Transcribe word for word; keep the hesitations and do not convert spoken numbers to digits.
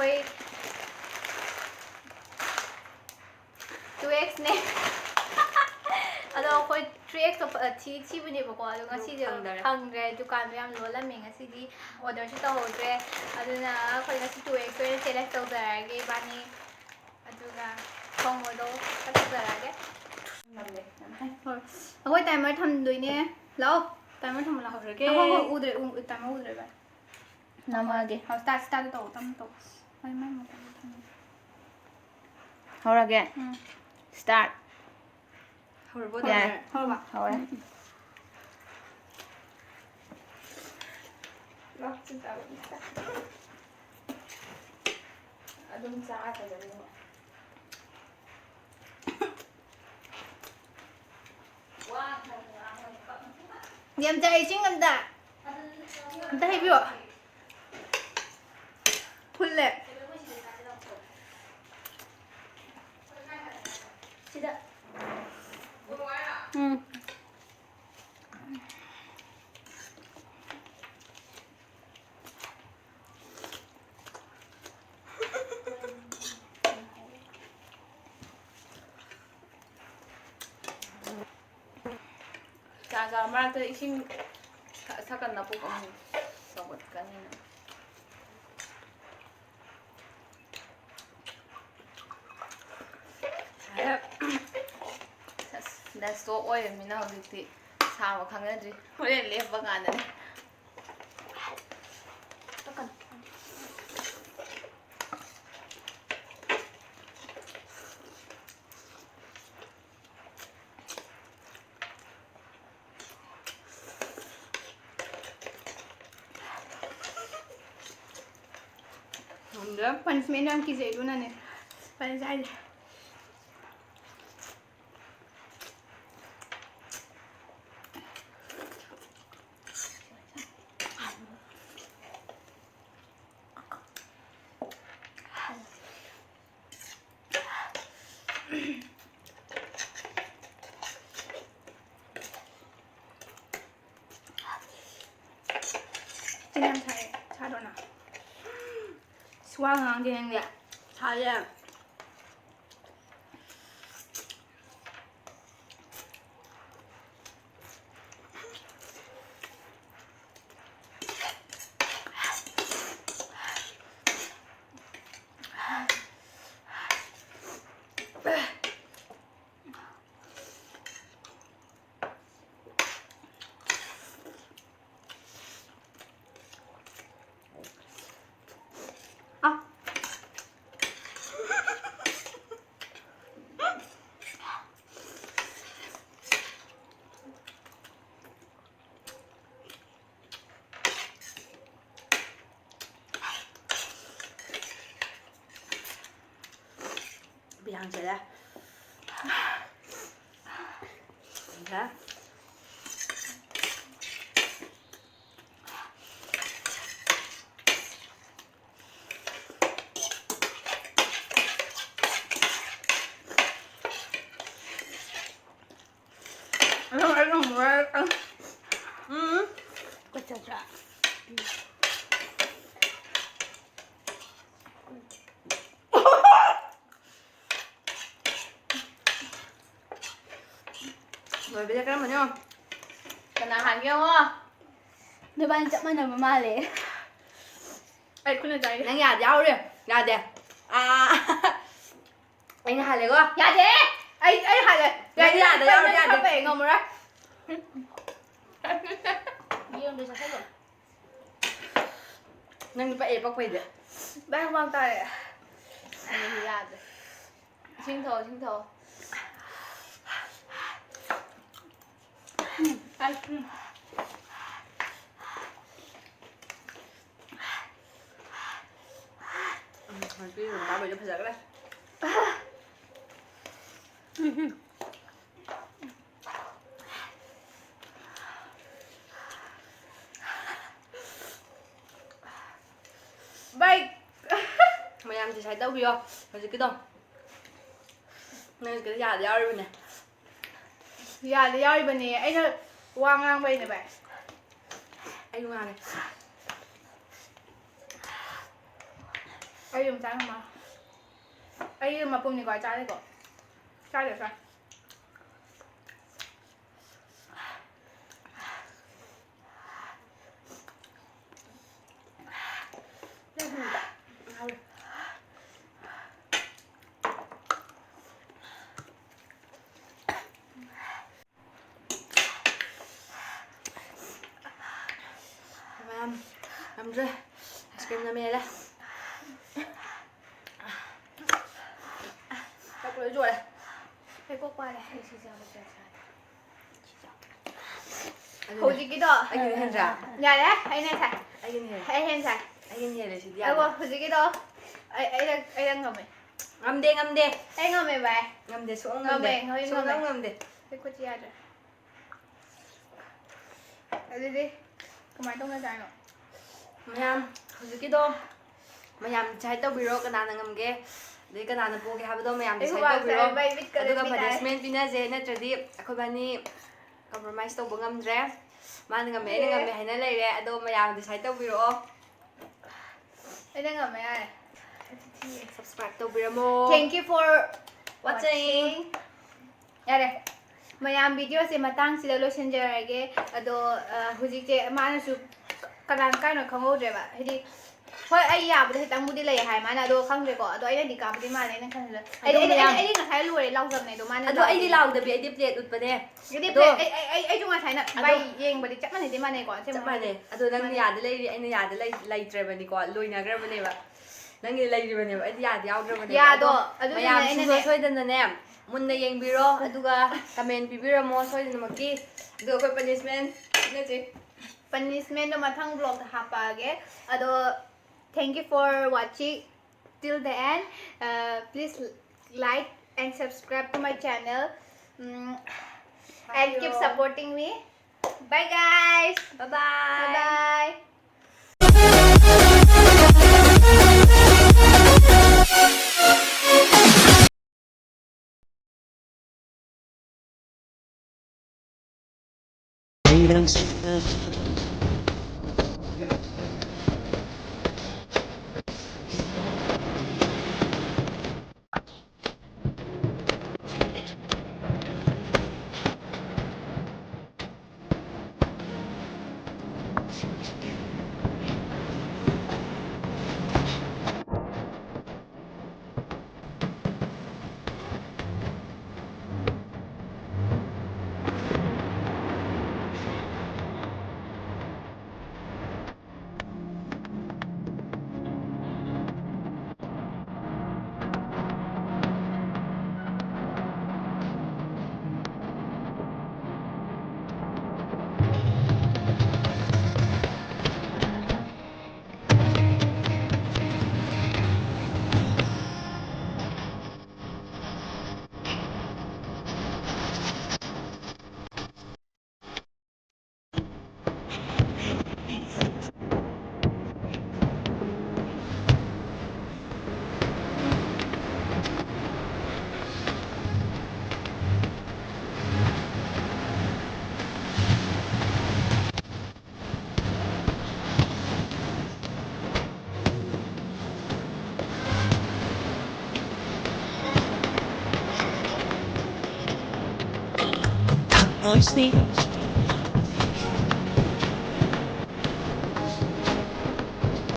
ꯑꯩꯈꯣꯏ two X ꯅꯦ꯫ ꯑꯗꯣ ꯑꯩꯈꯣꯏ three X ꯇꯣ ꯐ-, ꯊꯤ-, ꯊꯤꯕꯅꯦꯕꯀꯣ, ꯑꯗꯣ ꯉꯁꯤꯗꯤ ꯐꯪꯗꯔꯦ꯫ ꯐꯪꯗ꯭ꯔꯦ, ꯗꯨꯀꯥꯟꯗꯣ ꯌꯥꯝ ꯂꯣꯜꯂꯝꯃꯦ ꯉꯁꯤꯗꯤ꯫ Order ꯁꯨ ꯇꯧꯍꯧꯗ꯭ꯔꯦ꯫ ꯑꯗꯨꯅ ꯑꯩꯈꯣꯏ ꯉꯁꯤ two X ꯑꯣꯏꯅ select ꯇꯧꯖꯔꯛꯑꯒꯦ ꯏꯕꯥꯅꯤ꯫ ꯑꯗꯨꯒ ꯊꯣꯡꯕꯗꯣ ꯈꯔ ꯇꯧꯖꯔꯛꯑꯒꯦ꯫ ꯍꯣꯏ꯫ ꯑꯩꯈꯣꯏ timer ꯊꯝꯗꯣꯏꯅꯦ꯫ ꯂꯥꯛꯑꯣ꯫ Timer ꯊꯝꯃꯣ ꯂꯥꯛꯑꯣ꯫ ꯍꯧꯔꯒꯦ꯫ ꯍꯣꯏ, ꯍꯣꯏ, ꯎꯗ꯭ꯔꯦ, ꯎ-, timer ꯎꯗ꯭ꯔꯦ ꯚꯥꯏ꯫ ꯅꯝꯃꯛꯑꯒꯦ꯫ ꯍꯣꯏ, start, start ꯇꯧ, ꯇꯞꯅ ꯇꯧ꯫ ꯍꯣꯏ, ꯃꯥꯏ ꯃꯇꯝꯗ ꯊꯝꯃꯣ꯫ ꯍꯧꯔꯒꯦ꯫ ꯎꯝ꯫ Start꯫ ꯍꯧꯔꯕꯣ? ꯌꯥꯔꯦ꯫ ꯇꯧꯔꯦ꯫ ꯍꯧꯔꯕ? ꯍꯧꯔꯦ꯫ ꯎꯝ, ꯎꯝ꯫ ꯂꯥꯛꯁꯤ ꯆꯥꯕ꯫ ꯑꯗꯨꯝ ꯆꯥꯒꯗꯕꯅꯤ꯫ ꯌꯥꯝ ꯆꯥꯏ, ꯏꯁꯤꯡ ꯑꯝꯇ, ꯑꯝꯇ ꯍꯩꯕꯤꯌꯣ꯫ ꯐꯨꯜꯂꯦ꯫ ꯁꯤꯗ꯫ ꯎꯝ꯫ ꯆꯥ ꯆꯥ ꯃꯔꯛꯇ ꯏꯁꯤꯡ ꯊꯛ-, ꯊꯛꯀꯠꯅꯕ ꯑꯃꯨꯛ ꯁꯧꯒꯠꯀꯅꯤꯅ꯫ ꯑꯁ, ꯗꯁꯇꯣꯞ ꯑꯣꯏꯔꯃꯤꯅ ꯍꯧꯖꯤꯛꯇꯤ ꯁꯥꯕ ꯈꯪꯅꯗ꯭ꯔꯤ꯫ ꯍꯣꯔꯦꯟ ꯂꯦꯞꯄ ꯀꯥꯟꯗꯅꯦ꯫ ꯉꯝꯗ꯭ꯔꯦ꯫ Punishment ꯌꯥꯝ ꯀꯤꯖꯩ, ꯑꯗꯨꯅꯅꯦ꯫ ꯐꯔꯦ, ꯆꯥꯏꯁꯦ꯫ ꯆꯤꯟ ꯌꯥꯝ ꯁꯥꯏꯌꯦ, ꯁꯥꯗ꯭ꯔꯣ ꯅꯪ? ꯋꯥ ꯉꯥꯡꯗꯦ ꯅꯪꯗꯤ꯫ ꯁꯥꯏꯌꯦ꯫ ꯑꯥ꯫ ꯕꯤꯌꯥꯡ ꯆꯠꯂꯦ꯫ ꯌꯥ꯫ ꯑꯗꯨꯝ ꯑꯩ ꯉꯝꯃꯔꯣꯏ꯫ ꯎꯝ꯫ ꯀꯣꯏ ꯆꯠꯇ꯭ꯔꯥ? ꯂꯣꯏꯕꯤꯗ ꯀꯔꯝꯕꯅꯣ? ꯀꯅꯥ ꯍꯥꯟꯒꯦ ꯌꯦꯡꯉꯣ꯫ ꯅꯣꯏꯕꯥꯅꯤ ꯆꯞ ꯃꯥꯟꯅꯕ ꯃꯥꯜꯂꯦ꯫ ꯑꯩ ꯈꯨꯠꯅ ꯆꯥꯏꯅꯦ꯫ ꯅꯪ ꯌꯥꯗ ꯌꯥꯎꯔꯦ꯫ ꯌꯥꯗꯦ꯫ ꯑꯥ꯫ ꯑꯩꯅ ꯍꯥꯜꯂꯦꯀꯣ꯫ ꯌꯥꯗꯦ꯫ ꯑꯩ, ꯑꯩ ꯍꯥꯜꯂꯦ꯫ ꯅꯪ ꯌꯥꯗ ꯌꯥꯎꯔꯦ, ꯌꯥꯗꯦ꯫ ꯈꯔ ꯐꯩ, ꯉꯝꯃꯔꯣꯏ꯫ ꯌꯦꯔꯨꯝꯗꯣ ꯆꯥꯁꯜꯂꯣ꯫ ꯅꯪꯗꯤ ꯄꯛꯑꯦ, ꯄꯛꯄꯩꯗꯤ꯫ ꯕꯥꯏ, ꯍꯨꯃꯥꯡ ꯇꯥꯔꯦ꯫ ꯑꯗꯨꯗꯤ ꯌꯥꯗ꯭ꯔꯦ꯫ ꯏꯁꯤꯡ ꯊꯛꯑꯣ, ꯏꯁꯤꯡ ꯊꯛꯑꯣ꯫ ꯎꯝ, ꯑꯁ, ꯎꯝ꯫ ꯎꯝ, ꯉꯁꯤ ꯌꯦꯔꯨꯝ ꯆꯥꯕꯩꯗꯤ ꯐꯖꯈ꯭ꯔꯦ꯫ ꯎꯝ, ꯎꯝ꯫ ꯚꯥꯏ꯫ ꯃꯌꯥꯝꯁꯦ ꯁꯨꯃꯥꯏꯅ ꯇꯧꯕꯤꯌꯣ꯫ ꯍꯧꯖꯤꯛꯀꯤꯗꯣ꯫ ꯅꯪ ꯍꯧꯖꯤꯛꯀꯤꯗꯣ ꯌꯥꯗ ꯌꯥꯎꯔꯤꯕꯅꯦ꯫ ꯌꯥꯗ ꯌꯥꯎꯔꯤꯕꯅꯦ꯫ ꯑꯩꯅ ꯋꯥ ꯉꯥꯡꯕꯩꯅꯦ, ꯚꯥꯏ꯫ ꯑꯩꯁꯨ ꯉꯥꯡꯉꯦ꯫ ꯑꯩ ꯑꯗꯨꯝ ꯆꯥ ꯉꯝꯃꯣꯏ꯫ ꯑꯩ ꯃꯄꯨꯝꯅꯤꯀꯣ ꯆꯥꯔꯤꯀꯣ꯫ ꯆꯥꯗ꯭ꯔꯁꯨ ꯌꯥꯏ꯫ ꯃꯌꯥꯝ ꯉꯝꯗ꯭ꯔꯦ꯫ ꯑꯥꯏꯁ ꯀ꯭ꯔꯤꯝꯅ ꯃꯦꯜꯂꯦ꯫ ꯆꯥꯛ ꯂꯣꯏ ꯆꯣꯏꯔꯦ꯫ ꯑꯩ ꯀꯣꯛ ꯄꯥꯔꯦ꯫ ꯑꯩ ꯁꯤ ꯆꯥꯕ ꯆꯠꯁꯦ꯫ ꯑꯗꯨꯅꯦ꯫ ꯍꯧꯖꯤꯛꯀꯤꯗꯣ ꯑꯩꯒꯤꯅ ꯍꯦꯟꯗ꯭ꯔꯥ? ꯌꯥꯔꯦ, ꯑꯩꯅ ꯁꯥꯏ꯫ ꯑꯩꯒꯤꯅ ꯍꯦꯜꯂꯦ꯫ ꯑꯩ ꯍꯦꯟ ꯁꯥꯏ꯫ ꯑꯩꯒꯤꯅ ꯍꯦꯜꯂꯦ ꯁꯤꯗꯤ ꯑꯩꯉꯣ ꯌꯥꯝꯅ꯫ ꯍꯧꯖꯤꯛꯀꯤꯗꯣ ꯑꯩ, ꯑꯩꯅ, ꯑꯩꯅ ꯉꯝꯃꯦ꯫ ꯉꯝꯗꯦ, ꯉꯝꯗꯦ꯫ ꯑꯩ ꯉꯝꯃꯦ, ꯚꯥꯏ꯫ ꯉꯝꯗꯦ, ꯁꯨꯡꯉꯝ ꯉꯝꯗꯦ꯫ ꯉꯝꯃꯦ, ꯉꯝꯃꯦ, ꯁꯨꯡꯉꯝ ꯉꯝꯃꯦ꯫ ꯉꯝꯗꯦ꯫ ꯑꯩ ꯈꯨꯠꯁꯤ ꯌꯥꯗ꯭ꯔꯦ꯫ ꯑꯗꯨꯗꯤ ꯀꯃꯥꯏꯅ ꯇꯧꯅ ꯆꯥꯏꯅꯣ? ꯃꯌꯥꯝ ꯍꯧꯖꯤꯛꯀꯤꯗꯣ ꯃꯌꯥꯝ decide ꯇꯧꯕꯤꯔꯣ, ꯀꯅꯥꯅ ꯉꯝꯒꯦ, ꯑꯗꯩ ꯀꯅꯥꯅ ꯄꯣꯒꯦ ꯍꯥꯏꯕꯗꯣ ꯃꯌꯥꯝ ꯑꯩ decide ꯍꯨꯃꯥꯡ ꯇꯧꯕꯤꯔꯣ꯫ ꯁꯧꯔꯦ, ꯚꯥꯏ, ꯃꯤꯠꯀ ꯑꯗꯨꯒ ꯂꯣꯏ ꯄꯤꯛꯑꯦ꯫ Punishment ꯄꯤꯅꯁꯦ, ꯅꯠꯇ꯭ꯔꯗꯤ ꯑꯩꯈꯣꯏꯕꯥꯅꯤ compromise ꯇꯧꯕ ꯉꯝꯗ꯭ꯔꯦ꯫ ꯃꯥꯅ ꯉꯝꯃꯦ, ꯑꯩꯅ ꯑꯦ꯫ ꯉꯝꯃꯦ ꯍꯥꯏꯅ ꯂꯩꯔꯦ, ꯑꯗꯣ ꯃꯌꯥꯝ decide ꯇꯧꯕꯤꯔꯛꯑꯣ꯫ ꯑꯩꯅ ꯉꯝꯃꯦ, ꯌꯥꯔꯦ꯫ Subscribe ꯇꯧꯕꯤꯔꯝꯃꯣ꯫ Thank you for watching. Watching. ꯌꯥꯔꯦ꯫ ꯃꯌꯥꯝ videoꯁꯦ ꯃꯇꯥꯡꯁꯤꯗ ꯂꯣꯏꯁꯤꯟꯖꯔꯒꯦ꯫ ꯑꯗꯣ, ꯑ, ꯍꯧꯖꯤꯛꯁꯦ ꯃꯥꯅꯁꯨ ꯀꯅꯥ ꯀꯥꯏꯅꯣ ꯈꯪꯍꯧꯗ꯭ꯔꯦꯕ꯫ ꯍꯥꯏꯗꯤ, ꯍꯣꯏ, ꯑꯩ ꯌꯥꯕꯗ ꯈꯤꯇꯪꯕꯨꯗꯤ ꯂꯩ ꯍꯥꯏ ꯃꯥꯅ, ꯑꯗꯣ ꯈꯪꯗ꯭ꯔꯦꯀꯣ꯫ ꯑꯗꯣ ꯑꯩꯅꯗꯤ ꯀꯥꯕꯨꯗꯤ ꯃꯥꯜꯂꯦ, ꯑꯩꯅ ꯈꯟꯕꯗ꯫ ꯑꯗꯣ ꯑꯩꯗꯤ, ꯑꯩꯗꯤ, ꯃꯌꯥꯝ ꯑꯩꯗꯤ, ꯑꯩꯗꯤ ꯉꯁꯥꯏ ꯂꯣꯏꯔꯦ ꯂꯥꯎꯖꯕꯅꯦ, ꯑꯗꯣ ꯃꯥꯅ ꯑꯗꯣ ꯑꯩꯗꯤ ꯂꯥꯎꯗꯦ꯫ ꯂꯥꯎꯗꯕꯤ, ꯑꯩꯗꯤ plate ꯎꯠꯄꯅꯦ꯫ ꯑꯗꯨꯗꯤ ꯑꯗꯣ plate, ꯑꯩ, ꯑꯩ, ꯑꯩ, ꯑꯩꯁꯨ ꯉꯁꯥꯏꯅ ꯑꯗꯣ ꯚꯥꯏ ꯌꯦꯡꯕꯗꯤ ꯆꯞ ꯃꯥꯟꯅꯩꯗꯤ ꯃꯥꯟꯅꯩꯀꯣ, ꯆꯞ ꯑꯁꯦꯡꯕ ꯃꯥꯟꯅꯩ꯫ ꯍꯥꯏꯗꯤ꯫ ꯑꯗꯣ ꯅꯪ ꯃꯥꯟꯅꯩ꯫ ꯌꯥꯗ ꯂꯩꯔꯤ, ꯑꯩꯅ ꯌꯥꯗ ꯂꯩ-, ꯂꯩꯇ꯭ꯔꯕꯅꯤꯀꯣ, ꯂꯣꯏꯅꯈ꯭ꯔꯕꯅꯦꯕ꯫ ꯅꯪꯒꯤ ꯂꯩꯔꯤꯕꯅꯦꯕ, ꯑꯩꯗꯤ ꯌꯥꯗ ꯌꯥꯎꯗ꯭ꯔꯕꯅꯦꯕ꯫ ꯌꯥꯗꯣ, ꯑꯗꯣ ꯑꯗꯨꯗꯨꯅ ꯃꯌꯥꯝ ꯑꯩꯅꯅꯦ ꯁꯨꯡꯁꯣꯏ ꯁꯣꯏꯗꯅꯅꯦ, ꯃꯨꯟꯅ ꯌꯦꯡꯕꯤꯔꯣ, ꯑꯗꯨꯒ comment ꯄꯤꯕꯤꯔꯝꯃꯣ ꯁꯣꯏꯗꯅꯃꯛꯀꯤ꯫ ꯑꯗꯨꯒ ꯑꯩꯈꯣꯏ punishment ꯄꯤꯅꯁꯦ꯫ Punishmentꯗꯣ ꯃꯊꯪ vlogꯇ ꯍꯥꯞꯄꯛꯑꯒꯦ꯫ ꯑꯗꯣ, thank you for watching till the end. Uh, please like and subscribe to my channel. Mm, and keep supporting me. Bye, guys. Bye-bye. Bye-bye. Hoje tem.